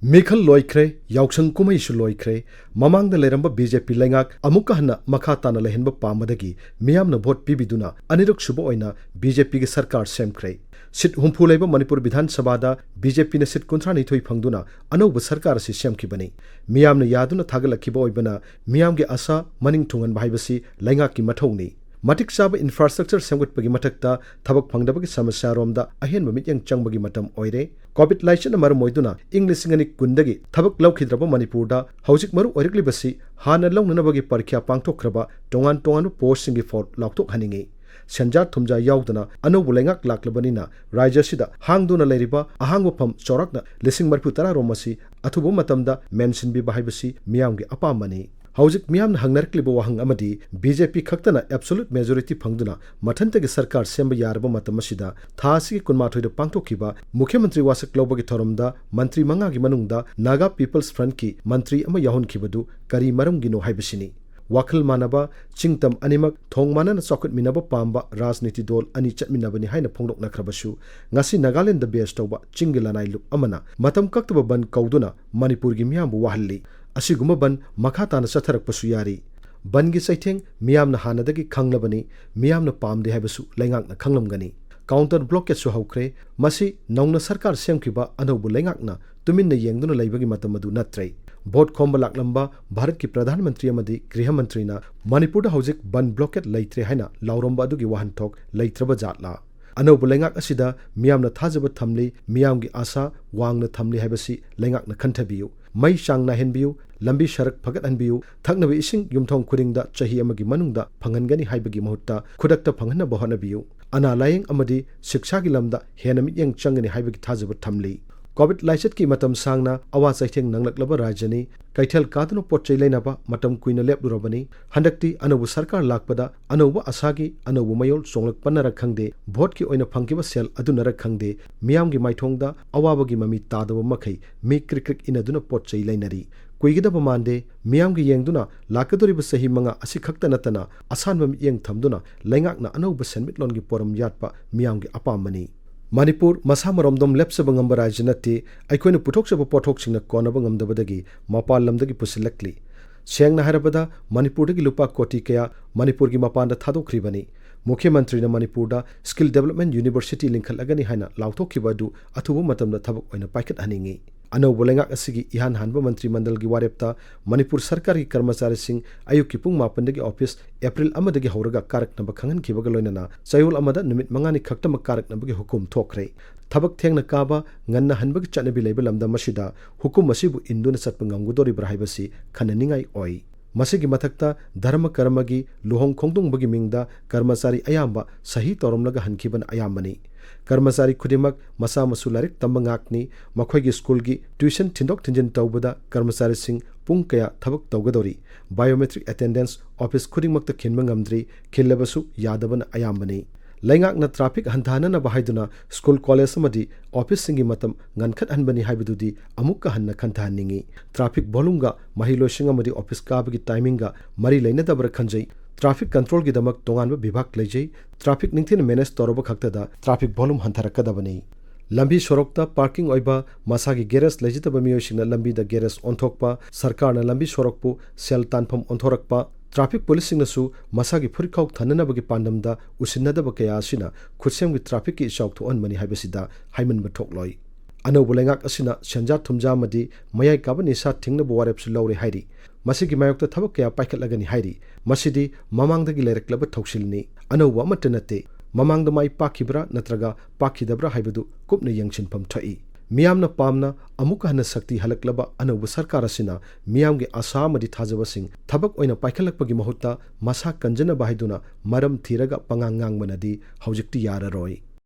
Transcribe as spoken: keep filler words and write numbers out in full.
ꯃꯤꯈꯜ ꯂꯣꯏꯈ꯭ꯔꯦ, ꯌꯥꯎꯁꯪ ꯀꯨꯝꯍꯩꯁꯨ ꯂꯣꯏꯈ꯭ꯔꯦ꯫ ꯃꯃꯥꯡꯗ ꯂꯩꯔꯝꯕ ꯕꯤ ꯖꯦ ꯄꯤ ꯂꯩꯉꯥꯛ ꯑꯃꯨꯛꯀ ꯍꯟꯅ ꯃꯈꯥ ꯇꯥꯅ ꯂꯩꯍꯟꯕ ꯄꯥꯝꯕꯗꯒꯤ ꯃꯤꯌꯥꯝꯅ ꯚꯣꯠ ꯄꯤꯕꯤꯗꯨꯅ ꯑꯅꯤꯔꯛ ꯁꯨꯕ ꯑꯣꯏꯅ ꯕꯤ ꯖꯦ ꯄꯤꯒꯤ ꯁꯔꯀꯥꯔ ꯁꯦꯝꯈ꯭ꯔꯦ꯫ ꯁꯤꯠ ꯍꯨꯝꯐꯨ ꯂꯩꯕ ꯃꯅꯤꯄꯨꯔ ꯕꯤꯙꯥꯟ ꯁꯚꯥꯗ ꯕꯤ ꯖꯦ ꯄꯤꯅ ꯁꯤꯠ ꯀꯨꯟꯊ꯭ꯔꯥ ꯅꯤꯊꯣꯏ ꯐꯪꯗꯨꯅ ꯑꯅꯧꯕ ꯁꯔꯀꯥꯔ ꯑꯁꯤ ꯁꯦꯝꯈꯤꯕꯅꯤ꯫ ꯃꯤꯌꯥꯝꯅ ꯌꯥꯗꯨꯅ ꯊꯥꯒꯠꯂꯛꯈꯤꯕ ꯑꯣꯏꯕꯅ ꯃꯤꯌꯥꯝꯒꯤ ꯑꯁꯥ ꯃꯅꯤꯡ ꯊꯨꯡꯍꯟꯕ ꯍꯥꯏꯕꯁꯤ ꯂꯩꯉꯥꯛꯀꯤ ꯃꯊꯧꯅꯤ꯫ ꯃꯇꯤꯛ ꯆꯥꯕ infrastructure ꯁꯦꯝꯒꯠꯄꯒꯤ ꯃꯊꯛꯇ ꯊꯕꯛ ꯐꯪꯗꯕꯒꯤ ꯁꯃꯁ꯭ꯌꯥꯔꯣꯝꯗ ꯑꯍꯦꯟꯕ ꯃꯤꯠꯌꯦꯡ ꯆꯪꯕꯒꯤ ꯃꯇꯝ ꯑꯣꯏꯔꯦ꯫ ꯀꯣꯚꯤꯗ ꯂꯥꯏꯆꯠꯅ ꯃꯔꯝ ꯑꯣꯏꯗꯨꯅ ꯏꯪ ꯂꯤꯁꯤꯡ ꯑꯅꯤ ꯀꯨꯟꯗꯒꯤ ꯊꯕꯛ ꯂꯧꯈꯤꯗ꯭ꯔꯕ ꯃꯅꯤꯄꯨꯔꯗ ꯍꯧꯖꯤꯛ ꯃꯔꯨ ꯑꯣꯏꯔꯛꯂꯤꯕꯁꯤ ꯍꯥꯟꯅ ꯂꯧꯅꯅꯕꯒꯤ ꯄꯔꯤꯈ꯭ꯌꯥ ꯄꯥꯡꯊꯣꯛꯈ꯭ꯔꯕ ꯇꯣꯉꯥꯟ ꯇꯣꯉꯥꯟꯕ ꯄꯣꯁꯁꯤꯡꯒꯤ ꯐꯣꯜ ꯂꯥꯎꯊꯣꯛꯍꯟꯅꯤꯡꯏ꯫ ꯁꯦꯟꯖꯥ ꯊꯨꯝꯖꯥ ꯌꯥꯎꯗꯅ ꯑꯅꯧꯕ ꯂꯩꯉꯥꯛ ꯂꯥꯛꯂꯕꯅꯤꯅ ꯔꯥꯖ꯭ꯌ ꯑꯁꯤꯗ ꯍꯥꯡꯗꯨꯅ ꯂꯩꯔꯤꯕ ꯑꯍꯥꯡꯕ ꯐꯝ ꯆꯥꯎꯔꯥꯛꯅ ꯂꯤꯁꯤꯡ ꯃꯔꯤꯐꯨ ꯇꯔꯥ ꯔꯣꯝ ꯑꯁꯤ ꯑꯊꯨꯕ ꯃꯇꯝꯗ ꯃꯦꯟꯁꯤꯟꯕꯤꯕ ꯍꯥꯏꯕꯁꯤ ꯃꯤꯌꯥꯝꯒꯤ ꯑꯄꯥꯝꯕꯅꯤ꯫ ꯍꯧꯖꯤꯛ ꯃꯤꯌꯥꯝꯅ ꯍꯪꯅꯔꯛꯂꯤꯕ ꯋꯥꯍꯪ ꯑꯃꯗꯤ ꯕꯤ ꯖꯦ ꯄꯤ ꯈꯛꯇꯅ absolute majority ꯐꯪꯗꯨꯅ ꯃꯊꯟꯇꯒꯤ ꯁꯔꯀꯥꯔ ꯁꯦꯝꯕ ꯌꯥꯔꯕ ꯃꯇꯝ ꯑꯁꯤꯗ ꯊꯥ ꯑꯁꯤꯒꯤ ꯀꯨꯟꯃꯥꯊꯣꯏꯗ ꯄꯥꯡꯊꯣꯛꯈꯤꯕ ꯃꯨꯈ꯭ꯌ ꯃꯟꯇ꯭ꯔꯤ ꯋꯥꯁꯛ ꯂꯧꯕꯒꯤ ꯊꯧꯔꯝꯗ ꯃꯟꯇ꯭ꯔꯤ ꯃꯉꯥꯒꯤ ꯃꯅꯨꯡꯗ Naga People's Frontꯀꯤ ꯃꯟꯇ꯭ꯔꯤ ꯑꯃ ꯌꯥꯎꯍꯟꯈꯤꯕꯗꯨ ꯀꯔꯤ ꯃꯔꯝꯒꯤꯅꯣ ꯍꯥꯏꯕꯁꯤꯅꯤ꯫ ꯋꯥꯈꯜ ꯃꯥꯟꯅꯕ, ꯆꯤꯡꯇꯝ ꯑꯅꯤꯃꯛ ꯊꯣꯡ ꯃꯥꯟꯅꯅ ꯆꯥꯎꯈꯠꯃꯤꯟꯅꯕ ꯄꯥꯝꯕ ꯔꯥꯖꯅꯤꯇꯤ ꯗꯣꯜ ꯑꯅꯤ ꯆꯠꯃꯤꯟꯅꯕꯅꯤ ꯍꯥꯏꯅ ꯐꯣꯡꯗꯣꯛꯅꯈ꯭ꯔꯕꯁꯨ, ꯉꯁꯤ ꯅꯥꯒꯥꯂꯦꯟꯗ base ꯇꯧꯕ ꯆꯤꯡꯒꯤ ꯂꯅꯥꯏ ꯂꯨꯞ ꯑꯃꯅ ꯃꯇꯝ ꯀꯛꯇꯕ ꯕꯟ ꯀꯧꯗꯨꯅ ꯃꯅꯤꯄꯨꯔꯒꯤ ꯃꯤꯌꯥꯝꯕꯨ ꯋꯥꯍꯜꯂꯤ꯫ ꯑꯁꯤꯒꯨꯝꯕ ꯕꯟ ꯃꯈꯥ ꯇꯥꯅ ꯆꯠꯊꯔꯛꯄꯁꯨ ꯌꯥꯔꯤ꯫ ꯕꯟꯒꯤ ꯆꯩꯊꯦꯡ ꯃꯤꯌꯥꯝꯅ ꯍꯥꯟꯅꯗꯒꯤ ꯈꯪꯂꯕꯅꯤ, ꯃꯤꯌꯥꯝꯅ ꯄꯥꯝꯗꯦ ꯍꯥꯏꯕꯁꯨ ꯂꯩꯉꯥꯛꯅ ꯈꯪꯂꯝꯒꯅꯤ꯫ Counter blockadeꯁꯨ ꯍꯧꯈ꯭ꯔꯦ꯫ ꯃꯁꯤ ꯅꯧꯅ ꯁꯔꯀꯥꯔ ꯁꯦꯝꯈꯤꯕ ꯑꯅꯧꯕ ꯂꯩꯉꯥꯛꯅ ꯇꯨꯃꯤꯟꯅ ꯌꯦꯡꯗꯨꯅ ꯂꯩꯕꯒꯤ ꯃꯇꯝ ꯑꯗꯨ ꯅꯠꯇ꯭ꯔꯦ꯫ ꯚꯣꯠ ꯈꯣꯝꯕ ꯂꯥꯛꯂꯝꯕ ꯚꯥꯔꯠꯀꯤ ꯄ꯭ꯔꯙꯥꯟ ꯃꯟꯇ꯭ꯔꯤ ꯑꯃꯗꯤ ꯒ꯭ꯔꯤꯍ ꯃꯟꯇ꯭ꯔꯤꯅ ꯃꯅꯤꯄꯨꯔꯗ ꯍꯧꯖꯤꯛ ꯕꯟ blockade ꯂꯩꯇ꯭ꯔꯦ ꯍꯥꯏꯅ ꯂꯥꯎꯔꯝꯕ ꯑꯗꯨꯒꯤ ꯋꯥꯍꯟꯊꯣꯛ ꯂꯩꯇ꯭ꯔꯕ ꯖꯥꯠꯂꯥ? ꯑꯅꯧꯕ ꯂꯩꯉꯥꯛ ꯑꯁꯤꯗ ꯃꯤꯌꯥꯝꯅ ꯊꯥꯖꯕ ꯊꯝꯂꯤ, ꯃꯤꯌꯥꯝꯒꯤ ꯑꯥꯁꯥ ꯋꯥꯡꯅ ꯊꯝꯂꯤ ꯍꯥꯏꯕꯁꯤ ꯂꯩꯉꯥꯛꯅ ꯈꯟꯊꯕꯤꯌꯨ꯫ ꯃꯩ ꯆꯥꯡ ꯅꯥꯏꯍꯟꯕꯤꯌꯨ, ꯂꯝꯕꯤ ꯁꯔꯛ ꯐꯒꯠꯍꯟꯕꯤꯌꯨ, ꯊꯛꯅꯕ ꯏꯁꯤꯡ ꯌꯨꯝꯊꯣꯡ ꯈꯨꯗꯤꯡꯗ ꯆꯍꯤ ꯑꯃꯒꯤ ꯃꯅꯨꯡꯗ ꯐꯪꯍꯟꯒꯅꯤ ꯍꯥꯏꯕꯒꯤ ꯃꯍꯨꯠꯇ ꯈꯨꯗꯛꯇ ꯐꯪꯍꯟꯅꯕ ꯍꯣꯠꯅꯕꯤꯌꯨ꯫ ꯑꯅꯥ ꯂꯥꯌꯦꯡ ꯑꯃꯗꯤ ꯁꯤꯛꯁꯥꯒꯤ ꯂꯝꯗ ꯍꯦꯟꯅ ꯃꯤꯠꯌꯦꯡ ꯆꯪꯒꯅꯤ ꯍꯥꯏꯕꯒꯤ ꯊꯥꯖꯕ ꯊꯝꯂꯤ꯫ ꯀꯣꯚꯤꯗ ꯂꯥꯏꯆꯠꯀꯤ ꯃꯇꯝ ꯁꯥꯡꯅ ꯑꯋꯥ ꯆꯩꯊꯦꯡ ꯅꯪꯂꯛꯂꯕ ꯔꯥꯖ꯭ꯌꯅꯤ꯫ ꯀꯩꯊꯦꯜ ꯀꯥꯗꯨꯅ ꯄꯣꯠ ꯆꯩ ꯂꯩꯅꯕ ꯃꯇꯝ ꯀꯨꯏꯅ ꯂꯦꯞꯂꯨꯔꯕꯅꯤ꯫ ꯍꯟꯗꯛꯇꯤ ꯑꯅꯧꯕ ꯁꯔꯀꯥꯔ ꯂꯥꯛꯄꯗ ꯑꯅꯧꯕ ꯑꯥꯁꯥꯒꯤ ꯑꯅꯧꯕ ꯃꯌꯣꯜ ꯆꯣꯡꯂꯛꯄꯅꯔ ꯈꯪꯗꯦ, ꯚꯣꯠꯀꯤ ꯑꯣꯏꯅ ꯐꯪꯈꯤꯕ ꯁꯦꯜ ꯑꯗꯨꯅꯔ ꯈꯪꯗꯦ, ꯃꯤꯌꯥꯝꯒꯤ ꯃꯥꯏꯊꯣꯡꯗ ꯑꯋꯥꯕꯒꯤ ꯃꯃꯤ ꯇꯥꯗꯕ ꯃꯈꯩ ꯃꯤ ꯀ꯭ꯔꯤꯛ ꯀ꯭ꯔꯤꯛ ꯏꯟꯅꯗꯨꯅ ꯄꯣꯠ ꯆꯩ ꯂꯩꯅꯔꯤ꯫ ꯀꯨꯏꯒꯗꯕ ꯃꯥꯟꯗꯦ꯫ ꯃꯤꯌꯥꯝꯒꯤ ꯌꯦꯡꯗꯨꯅ ꯂꯥꯛꯀꯗꯧꯔꯤꯕ ꯆꯍꯤ ꯃꯉꯥ ꯑꯁꯤꯈꯛꯇ ꯅꯠꯇꯅ ꯑꯁꯥꯟꯕ ꯃꯤꯠꯌꯦꯡ ꯊꯝꯗꯨꯅ ꯂꯩꯉꯥꯛꯅ ꯑꯅꯧꯕ ꯁꯦꯟꯃꯤꯠꯂꯣꯟꯒꯤ ꯄꯣꯔꯝ ꯌꯥꯠꯄ ꯃꯤꯌꯥꯝꯒꯤ ꯑꯄꯥꯝꯕꯅꯤ꯫ ꯃꯅꯤꯄꯨꯔ ꯃꯁꯥ ꯃꯔꯣꯝꯗꯣꯝ ꯂꯦꯞꯆꯕ ꯉꯝꯕ ꯔꯥꯖ꯭ꯌ ꯅꯠꯇꯦ꯫ ꯑꯩꯈꯣꯏꯅ ꯄꯨꯊꯣꯛꯆꯕ ꯄꯣꯠꯊꯣꯛꯁꯤꯡꯅ ꯀꯣꯟꯅꯕ ꯉꯝꯗꯕꯗꯒꯤ ꯃꯄꯥꯟ ꯂꯝꯗꯒꯤ ꯄꯨꯁꯤꯜꯂꯛꯂꯤ꯫ ꯁꯦꯡꯅ ꯍꯥꯏꯔꯕꯗ, ꯃꯅꯤꯄꯨꯔꯗꯒꯤ ꯂꯨꯄꯥ ꯀꯣꯇꯤ ꯀꯌꯥ ꯃꯅꯤꯄꯨꯔꯒꯤ ꯃꯄꯥꯟꯗ ꯊꯥꯗꯣꯛꯈ꯭ꯔꯤꯕꯅꯤ꯫ ꯃꯨꯈ꯭ꯌ ꯃꯟꯇ꯭ꯔꯤꯅ ꯃꯅꯤꯄꯨꯔꯗ Skill Development University ꯂꯤꯡꯈꯠꯂꯒꯅꯤ ꯍꯥꯏꯅ ꯂꯥꯎꯊꯣꯛꯈꯤꯕ ꯑꯗꯨ ꯑꯊꯨꯕ ꯃꯇꯝꯗ ꯊꯕꯛ ꯑꯣꯏꯅ ꯄꯥꯏꯈꯠꯍꯟꯅꯤꯡꯏ꯫ ꯑꯅꯧꯕ ꯂꯩꯉꯥꯛ ꯑꯁꯤꯒꯤ ꯏꯍꯥꯟ ꯍꯥꯟꯕ ꯃꯟꯇ꯭ꯔꯤ ꯃꯟꯗꯜꯒꯤ ꯋꯥꯔꯦꯞꯇ ꯃꯅꯤꯄꯨꯔ ꯁꯔꯀꯥꯔꯒꯤ ꯀꯔꯃꯆꯥꯔꯤꯁꯤꯡ ꯑꯌꯨꯛꯀꯤ ꯄꯨꯡ ꯃꯥꯄꯟꯗꯒꯤ ꯑꯣꯐꯤꯁ ꯑꯦꯄ꯭ꯔꯤꯜ ꯑꯃꯗꯒꯤ ꯍꯧꯔꯒ ꯀꯥꯔꯛꯅꯕ ꯈꯪꯍꯟꯈꯤꯕꯒ ꯂꯣꯏꯅꯅ ꯆꯌꯣꯜ ꯑꯃꯗ ꯅꯨꯃꯤꯠ ꯃꯉꯥꯅꯤ ꯈꯛꯇꯃꯛ ꯀꯥꯔꯛꯅꯕꯒꯤ ꯍꯨꯀꯨꯝ ꯊꯣꯛꯈ꯭ꯔꯦ꯫ ꯊꯕꯛ ꯊꯦꯡꯅ ꯀꯥꯕ, ꯉꯟꯅ ꯍꯟꯕꯒꯤ ꯆꯠꯅꯕꯤ ꯂꯩꯕ ꯂꯝꯗꯝ ꯑꯁꯤꯗ ꯍꯨꯀꯨꯝ ꯑꯁꯤꯕꯨ ꯏꯟꯗꯨꯅ ꯆꯠꯄ ꯉꯝꯒꯗꯧꯔꯤꯕ꯭ꯔꯥ ꯍꯥꯏꯕꯁꯤ ꯈꯟꯅꯅꯤꯡꯉꯥꯏ ꯑꯣꯏ꯫ ꯃꯁꯤꯒꯤ ꯃꯊꯛꯇ ꯙꯔꯃ ꯀꯔꯃꯒꯤ ꯂꯨꯍꯣꯡ ꯈꯣꯡꯗꯣꯡꯕꯒꯤ ꯃꯤꯡꯗ ꯀꯔꯃꯆꯥꯔꯤ ꯑꯌꯥꯝꯕ ꯁꯍꯤ ꯇꯧꯔꯝꯂꯒ ꯍꯟꯈꯤꯕꯅ ꯑꯌꯥꯝꯕꯅꯤ꯫ ꯀꯔꯃꯆꯥꯔꯤ ꯈꯨꯗꯤꯡꯃꯛ ꯃꯆꯥ ꯃꯁꯨ ꯂꯥꯏꯔꯤꯛ ꯇꯝꯕ ꯉꯥꯛꯅꯤ꯫ ꯃꯈꯣꯏꯒꯤ ꯁ꯭ꯀꯨꯜꯒꯤ ꯇ꯭ꯌꯨꯁꯟ ꯊꯤꯟꯗꯣꯛ ꯊꯤꯟꯖꯤꯟ ꯇꯧꯕꯗ ꯀꯔꯃꯆꯥꯔꯤꯁꯤꯡ ꯄꯨꯡ ꯀꯌꯥ ꯊꯕꯛ ꯇꯧꯒꯗꯧꯔꯤ? ꯕꯥꯏꯑꯣꯃꯦꯇ꯭ꯔꯤꯛ ꯑꯦꯇꯦꯟꯗꯦꯟꯁ ꯑꯣꯐꯤꯁ ꯈꯨꯗꯤꯡꯃꯛꯇ ꯈꯤꯟꯕ ꯉꯝꯗ꯭ꯔꯤ, ꯈꯤꯜꯂꯕꯁꯨ ꯌꯥꯗꯕꯅ ꯑꯌꯥꯝꯕꯅꯤ꯫ ꯂꯩꯉꯥꯛꯅ ꯇ꯭ꯔꯥꯐꯤꯛ ꯍꯟꯊꯍꯟꯅꯅꯕ ꯍꯥꯏꯗꯨꯅ ꯁ꯭ꯀꯨꯜ, ꯀꯣꯂꯦꯖ ꯑꯃꯗꯤ ꯑꯣꯐꯤꯁꯁꯤꯡꯒꯤ ꯃꯇꯝ ꯉꯟꯈꯠꯍꯟꯕꯅꯤ ꯍꯥꯏꯕꯗꯨꯗꯤ ꯑꯃꯨꯛꯀ ꯍꯟꯅ ꯈꯟꯊꯍꯟꯅꯤꯡꯏ꯫ ꯇ꯭ꯔꯥꯐꯤꯛ ꯚꯣꯂꯨꯝꯒ ꯃꯍꯩꯂꯣꯏꯁꯪ ꯑꯃꯗꯤ ꯑꯣꯐꯤꯁ ꯀꯥꯕꯒꯤ ꯇꯥꯏꯃꯤꯡꯒ ꯃꯔꯤ ꯂꯩꯅꯗꯕ꯭ꯔꯥ ꯈꯟꯖꯩ꯫ ꯇ꯭ꯔꯥꯐꯤꯛ ꯀꯟꯇ꯭ꯔꯣꯜꯒꯤꯗꯃꯛ ꯇꯣꯉꯥꯟꯕ ꯕꯤꯚꯥꯒ ꯂꯩꯖꯩ꯫ ꯇ꯭ꯔꯥꯐꯤꯛ ꯅꯤꯡꯊꯤꯅ ꯃꯦꯅꯦꯖ ꯇꯧꯔꯕ ꯈꯛꯇꯗ ꯇ꯭ꯔꯥꯐꯤꯛ ꯚꯣꯂꯨꯝ ꯍꯟꯊꯔꯛꯀꯗꯕꯅꯤ꯫ ꯂꯝꯕꯤ ꯁꯣꯔꯣꯛꯇ ꯄꯥꯔꯀꯤꯡ ꯑꯣꯏꯕ ꯃꯁꯥꯒꯤ ꯒꯦꯔꯦꯖ ꯂꯩꯖꯗꯕ ꯃꯤꯑꯣꯏꯁꯤꯡꯅ ꯂꯝꯕꯤꯗ ꯒꯦꯔꯦꯖ ꯑꯣꯟꯊꯣꯛꯄ, ꯁꯔꯀꯥꯔꯅ ꯂꯝꯕꯤ ꯁꯣꯔꯣꯛꯄꯨ ꯁꯦꯜ ꯇꯥꯟꯐꯝ ꯑꯣꯟꯊꯣꯔꯛꯄ, ꯇ꯭ꯔꯥꯐꯤꯛ ꯄꯨꯂꯤꯁꯁꯤꯡꯅꯁꯨ ꯃꯁꯥꯒꯤ ꯐꯨꯔꯤꯠꯈꯥꯎ ꯊꯟꯅꯅꯕꯒꯤ ꯄꯥꯟꯗꯝꯗ ꯎꯁꯤꯟꯅꯗꯕ ꯀꯌꯥ ꯑꯁꯤꯅ ꯈꯨꯠꯁꯦꯝꯒꯤ ꯇ꯭ꯔꯥꯐꯤꯛꯀꯤ ꯏꯆꯥꯎ ꯊꯣꯛꯍꯟꯕꯅꯤ ꯍꯥꯏꯕꯁꯤꯗ ꯍꯥꯏꯃꯟꯕ ꯊꯣꯛꯂꯣꯏ꯫ ꯑꯅꯧꯕ ꯂꯩꯉꯥꯛ ꯑꯁꯤꯅ ꯁꯦꯟꯖꯥ ꯊꯨꯝꯖꯥ ꯑꯃꯗꯤ ꯃꯌꯥꯏ ꯀꯥꯕ ꯅꯤꯁꯥ ꯊꯤꯡꯅꯕ ꯋꯥꯔꯦꯞꯁꯨ ꯂꯧꯔꯦ ꯍꯥꯏꯔꯤ꯫ ꯃꯁꯤꯒꯤ ꯃꯥꯌꯣꯛꯇ ꯊꯕꯛ ꯀꯌꯥ ꯄꯥꯏꯈꯠꯂꯒꯅꯤ ꯍꯥꯏꯔꯤ꯫ ꯃꯁꯤꯗꯤ ꯃꯃꯥꯡꯗꯒꯤ ꯂꯩꯔꯛꯂꯕ ꯊꯧꯁꯤꯜꯅꯤ, ꯑꯅꯧꯕ ꯑꯃꯠꯇ ꯅꯠꯇꯦ꯫ ꯃꯃꯥꯡꯗ ꯃꯥꯏ ꯄꯥꯛꯈꯤꯕ꯭ꯔꯥ ꯅꯠꯇ꯭ꯔꯒ ꯄꯥꯛꯈꯤꯗꯕ꯭ꯔꯥ ꯍꯥꯏꯕꯗꯨ ꯀꯨꯞꯅ ꯌꯦꯡꯁꯤꯟꯐꯝ ꯊꯣꯛꯏ꯫ ꯃꯤꯌꯥꯝꯅ ꯄꯥꯝꯅ ꯑꯃꯨꯛꯀ ꯍꯟꯅ ꯁꯛꯇꯤ ꯍꯜꯂꯛꯂꯕ ꯑꯅꯧꯕ ꯁꯔꯀꯥꯔ ꯑꯁꯤꯅ ꯃꯤꯌꯥꯝꯒꯤ ꯑꯥꯁꯥ ꯑꯃꯗꯤ ꯊꯥꯖꯕꯁꯤꯡ ꯊꯕꯛ ꯑꯣꯏꯅ ꯄꯥꯏꯈꯠꯂꯛꯄꯒꯤ ꯃꯍꯨꯠꯇ ꯃꯁꯥ ꯀꯟꯖꯅꯕ ꯍꯥꯏꯗꯨꯅ ꯃꯔꯝ ꯊꯤꯔꯒ ꯄꯉꯥꯡ ꯉꯥꯡꯕꯅꯗꯤ ꯍꯧꯖꯤꯛꯇꯤ ꯌꯥꯔꯔꯣꯏ꯫